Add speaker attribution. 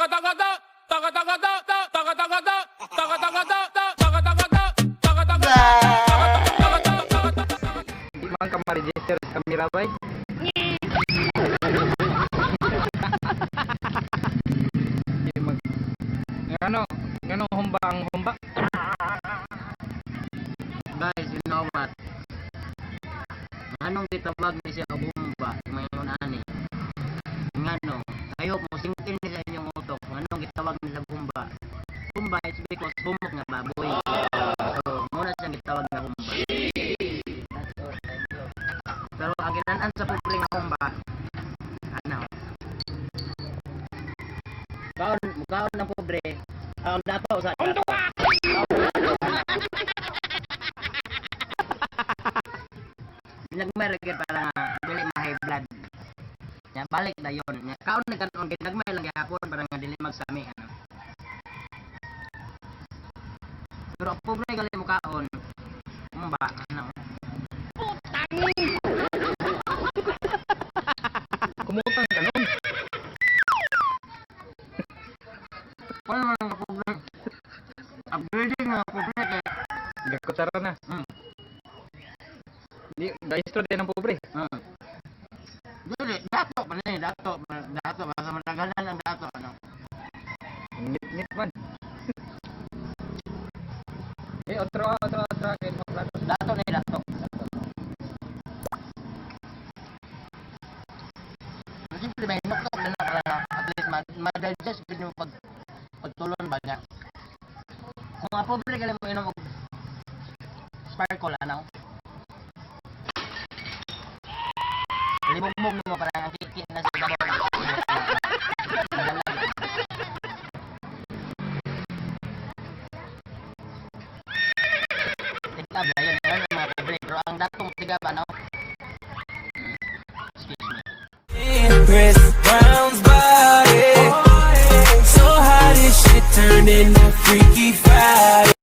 Speaker 1: taga taga ta taga taga ta taga taga ta taga taga ta taga taga ta taga taga taga taga ta.
Speaker 2: Di man ka ma-register sa kamera bay. Di mag Ngano, ngano humba ang humba?
Speaker 3: Guys, you know what? Anong gitawag ni siya humba? Mayon ani. Ngano? I hope mo singkin ni sa inyong utok. Anong gitawag nila humba? Humba is because humok nga baboy. So, muna siyang gitawag nga humba.
Speaker 4: That's all. Thank you.
Speaker 3: Pero ang ginanan sa pobre nga humba, ano? Kaon, mukaon ng pobre, ang dato sa dato. Nagmay ra gyud para nga dili ma-high blood. Nya balik na yon. Nya kaon na kanon kay nagmay lang gihapon para nga dili magsami ano. Pero ang pobre gali mo kaon. Humba ano.
Speaker 2: Kumutang ka nun.
Speaker 3: Wala man ang pobre. Upgrading nga pobre kay
Speaker 2: Gagkutsara na. Di, gaistro din ang pobre.
Speaker 3: Dili, dato pa ni, dato, dato, basta madagalan ang dato, ano.
Speaker 2: Ngit-ngit man. Eh, otro, otro, otro. Kay mga plato.
Speaker 3: Dato ni, dato. Dato. Pero siyempre, may nuktok na na para at least ma-digest gud yung pagtulon ba niya. Kung ang pobre ka lang mo inom og sparkle, ano? Libog-mog mo parang ang kiki na sa ibabaw. Tigab na yun, yun ang mga pobre. Pero ang datong tigab, ano?